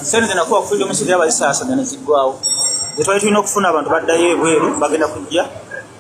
Sente zenakuwa ku Freedom City abazisaasanya ne ziggwawo. Zetwali tulina okufuna, abantu baddayo ebweru, bagenda kujja.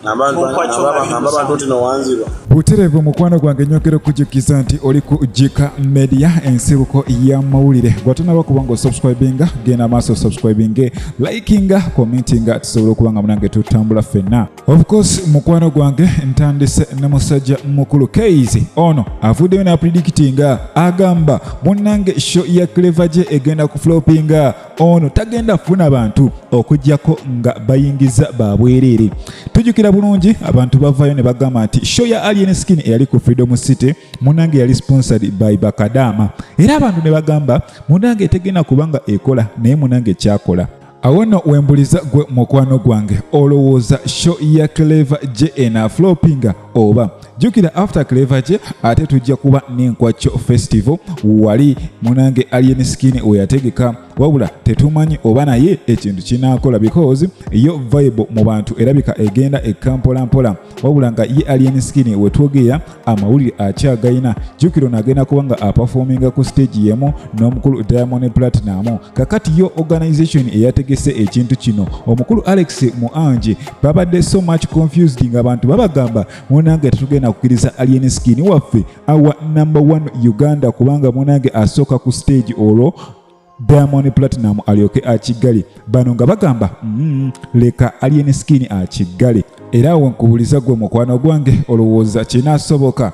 Ngamba abantu nti nowanzirwa. Butereevu, mukwano gwange, nyongera okujjukiza nti oli ku Jika Media, ensibuko y'amawulire. Gwatonaba kuba nga osubscribinga, genda maaso osubscribinge, likinga, commentinga, tusobole okuba nga munange tutambula ffenna. Of course, mukwano gwange, ntandise ne musajja mukulu Kayz. Ono avuddeyo n'apredictinga, agamba munnange show ya Clever J egenda kuflopinga. Ono tagenda kufuna bantu okugjako nga bayingiza babwereere. Tujjukira bulungi abantu bavayo ne bagamba nti show ya Alien Skin eyali ku Freedom City, munange, yali sponsored by bakadaama, era abantu ne bagamba munange tegenda kubanga ekola, naye munange kyakola. Awo nno wembuliza gwe mukwano gwange, olowooza show ya Clever J enaflopinga oba? Jjukira after Clever J ate tujja kuba n'Enkwakyo Festival wali munange Alien Skin weyategeka, wabula tetumanyi oba naye ekintu kinaakola, because yo vibe mu bantu erabika egenda ekka mpola, wabula nga ye Alien Skin wetwogerera amawulire akyagayina. Jjukira ono agenda kuba nga aperforminga ku stage yemu n'omukulu Diamond Platnumz. Kakati yo organization eyategese ekintu kino, omukulu Alex Muange, babadde so much confused ng'abantu babagamba munange tetugenda kukkiriza Alien Skin waffe, our number one Uganda, kubanga munange asooka ku stage, olwo Diamond Platnumz alyoke akiggale. Bano nga bagamba, leka Alien Skin akiggale." Era awo nkubuliza gwe mukwano gwange, olowooza kinaasoboka?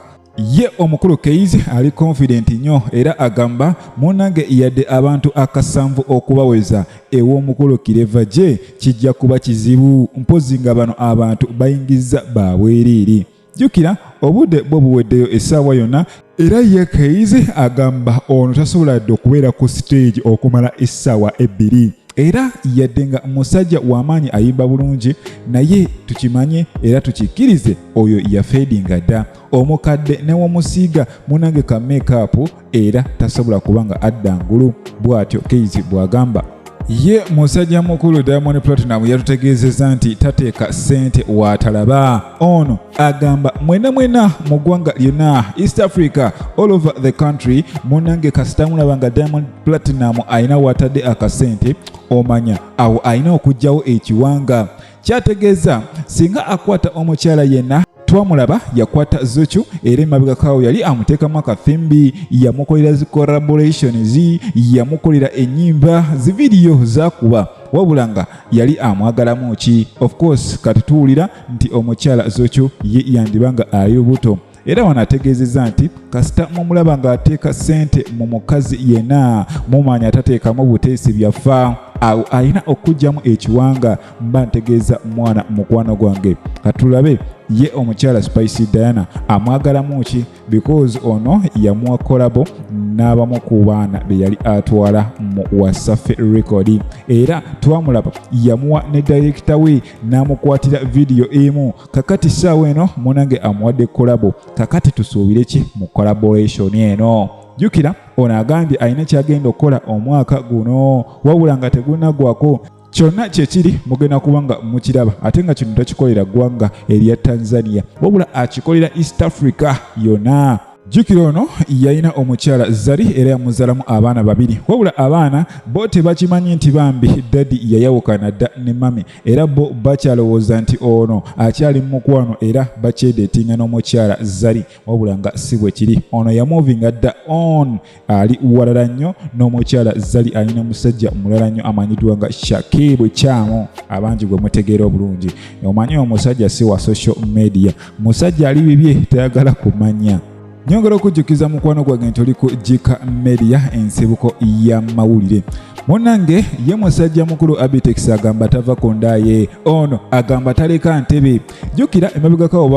Ye omukulu Kayz ali confident nnyo era agamba munnange yadde abantu akasanvu okubaweza ew'omukulu Clever J kijja kuba kizibu, mpozi nga bano abantu bayingiza babwereere. Jjukira obudde bwo buweddeyo essaawa yonna, era ye Kayz agamba ono tasobola dde okubeera ku stage okumala essaawa 2. Era yadde nga musajja w'amaanyi, ayimba bulungi, naye tukimanye era tukikkirize oyo yafadinga dda. Omukadde newomusiiga munange ka makeup, era tasobola kuba nga adda ngulu. Bw'atyo Kayz bw'agamba. Ye musajja mukulu Diamond Platnumz yatutegeezezza nti tateeka ssente waatalaba. Ono agamba mwena mwena mu ggwanga lyonna, East Africa, all over the country, munange kasita mulaba nga Diamond Platnumz alina waatadde akasente, omanya awo alina okuggyawo ekiwanga. Kyategeeza singa akwata omukyala yenna, twamulaba yakwata Zuchu, era emabegakawo yali amuteekamu akathimbi, yamukolera zi collaborations, yamukolera ennyimba, zividiyo zakuba, wabula nga yali amwagalamu ki? Of course kati tuwulira nti omukyala Zuchu ye yandiba nga ali lubuto. Era wano ategeezezza nti kasita mumulaba ng'ateeka ssente mu mukazi yenna, mumanya tateekamu buteesi byaffa, awo alina okuggyamu ekiwanga. Mba ntegeeza mwana mukwano gwange, katulabe ye omukyala Spice Diana amwagalamu ki, because ono yamuwa collabo n'abamu ku baana be yali atwala mu Wasafi Record, era twamulaba yamuwa ne director we n'amukwatira vidiyo emu. Kakati ssaawa eno munange amuwadde collabo. Kakati tusuubire ki mu collaboration eno? Jjukira ono agambye alina kyagenda okukola omwaka guno, wabula nga tegunaggwako. Kyonna kyekiri mugenda kuba nga mukiraba, ate nga kino takikolera ggwanga erya Tanzania, wabula akikolera East Africa yonna. Jjukira ono yalina omukyala Zari era yamuzaalamu abaana babiri, wabula abaana bo tebakimanyi nti bambi daddy yayawukana dda ne mummy, era bo bakyalowooza nti ono akyali mu mukwano era bakyedeetinga n'omukyala Zari, wabula nga si bwe kiri. Ono yamovinga dda on, ali walala nnyo n'omukyala Zari, alina musajja mulala nnyo amanyiddwa nga Shakibu Kyamu, abangi gwe mutegeera obulungi. Omanyi omusajja si wa social media, musajja ali bibye, tayagala kumanya. Nyongera okujjukiza mukwano gwange nti oli ku Jika Media, ensibuko y'amawulire. Munnange, ye musajja mukulu Abitex agamba tava ku ndaaye. Ono agamba taleka ntebe. Jjukira emabegakawo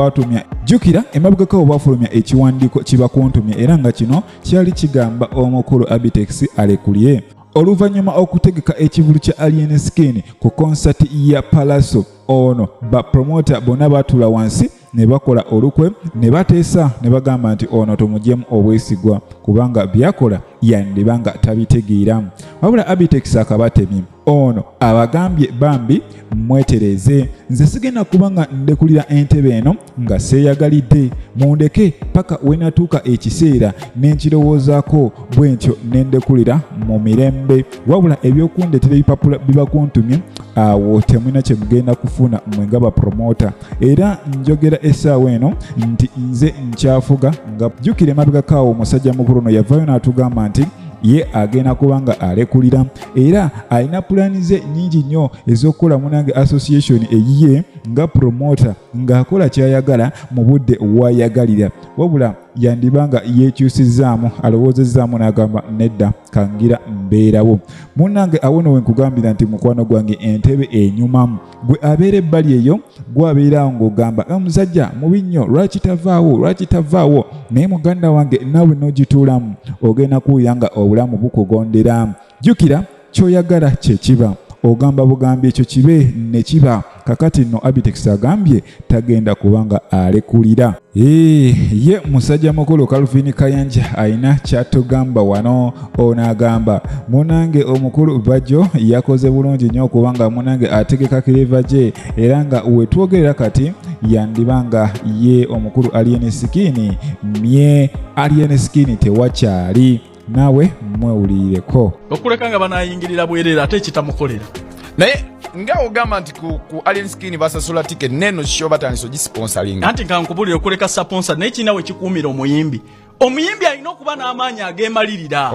baafulumya ekiwandiiko kibakuntumye, era nga kino kyali kigamba omukulu Abitex alekulye oluvannyuma okutegeka ekivulu kya Alien Skin ku konsati ya Palaso. Ono bapromota bonna baatuula wansi ne bakola olukwe ne bateesa ne bagamba nti ono tumugyemu obwesigwa kubanga byakola yandiba nga tabitegeera. Wabula Abitex akabatemye. Ono abagambye bambi mwetereeze, nze sigenda kuba nga ndekulira entebe eno nga seeyagalidde, mundeke paka wenatuuka ekiseera ne nkirowoozaako bwentyo ne ndekulira mu mirembe. Wabula eby'okundetera ebipapula bibakuntumye awo temulina kye mugenda kufuna mmwe nga bapromota. Era njogera essaawa eno nti nze nkyafuga nga jjukira emabegako awo omusajja mukulu ono yavaayo n'atugamba nti ye agenda kuba nga alekulira era alina pulaani ze nnyingi nnyo ez'okukola munange association eyiye nga promoter ng'akola ky'ayagala mu budde wayagalira. Wabula yandiba nga yeekyusizzaamu alowoozezzaamu n'agamba nedda kangira mbeerawo. Munnange awo no wenkugambira nti mukwano gwange entebe enyumamu gwe abeera ebbali eyo gwabeera awo ng'ogamba omusajja mubi nnyo lwaki tavaawo lwaki tavaawo naye muganda wange naawe n'ogituulamu ogenda kuwulira nga obulamu bukugondera. Jjukira ky'oyagala kye kiba ogamba bugambi ekyo kibe ne kiba. Kakati nno Abitex agambye tagenda kuba nga alekulira. Ye musajja mukulu Calvin Kayanja alina kyatugamba wano. Ono agamba munange omukulu Bajjo yakoze bulungi nnyo okuba nga munange ategeka Clever J era nga wetwogerera kati yandiba nga ye omukulu Alien Skin mye Alien Skin tewakyali. Naawe mwewulirireko. Okuleka nga banayingirira bwerere ate ekitamukolera. Naye nga ogamba nti ku Alien Skin basasula ticket neno show batandise ogisponsoringa. Anti nka nkubulire okuleka sponsor naye kirina we kikuumira omuyimbi. Omuyimbi alina okuba n'amaanyi ageemalirira.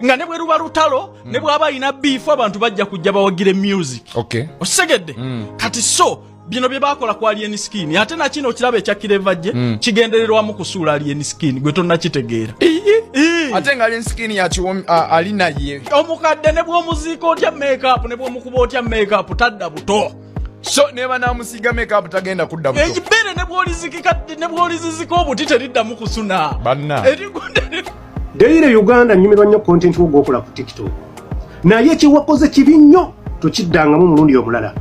Nga ne bwe luba lutalo, ne bw'aba alina beef abantu bajja kujja bawagire music. Okitegedde? Kati so bino bye bakola ku Alien Skin ate na kino okiraba ekya Clever J kigendererwamu kusuula Alien Skin gwe tonnakitegeera. Ate nga Alien Skin ali naye. Omukadde ne bw'omuziika otya make-up ne bw'omukuba otya make-up tadda buto. So ne banaamusiiga make-up tagenda kudda buto. Ekibeere ne bw'olizikika ne bw'olizizika obuti teriddamu kusuna. Banna. Daily Uganda nnyumirwa nnyo content wo gw'okola ku TikTok. Naye kye wakoze kibi nnyo tokiddangamu omulundi omulala.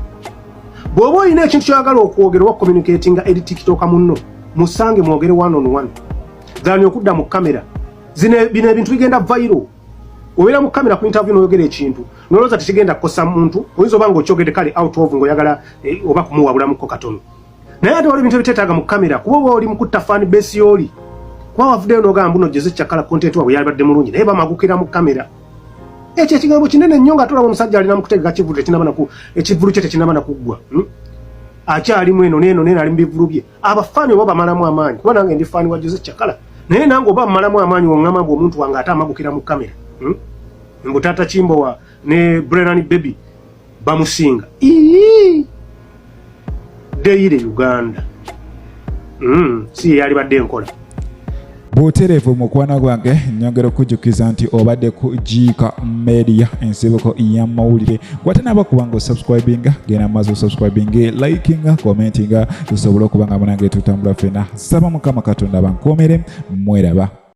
Bw'oba olina ekintu ky'oyagala okwogera oba communicatinga eri TikToker munno, musange mwogere one on one. Than okudda mu kamera. Bino ebintu bigenda viral. Obeera mu kamera ku interview n'oyogera ekintu nolowooza tekigenda kukosa muntu, oyinza oba ng'okyogedde kale out of ng'oyagala oba kumuwabulamuko katono. Naye ate waliwo ebintu ebiteetaaga mu kamera kuba oba oli mu kutta fan base y'oli. Kuba wavuddeyo n'ogamba mbu Jose Chakala content waabwe yalibadde mulungi naye bamagukira mu kamera. Ekyo ekigambo kinene nnyo nga tolaba omusajja alina mu kutegeka kivulu tekinaba naku ekivulu kye tekinaba na kuggwa. Akyalimu eno n'eno n'eno ali mu bivulu bye. Abafaani oba bamalamu amaanyi kuba nange ndi fan wa Jose Chakala. Naye nange oba mmalamu amaanyi oŋŋamba mbu omuntu wange ate amagukira mu kamera. Mbu Taata Kimbowa ne Brennan Baby bamusinga. Ii! Daily Uganda. Si ye yalibadde enkola. Butereevu mukwano gwange nyongera okujjukiza nti obadde ku Jiika Media ensibuko y'amawulire. Gwatanaba kuba nga osubscribinga genda maaso osubscribinge, likinga, commentinga tusobole okuba nga munange tutambula ffenna. Saba Mukama Katonda bankuumire mweraba.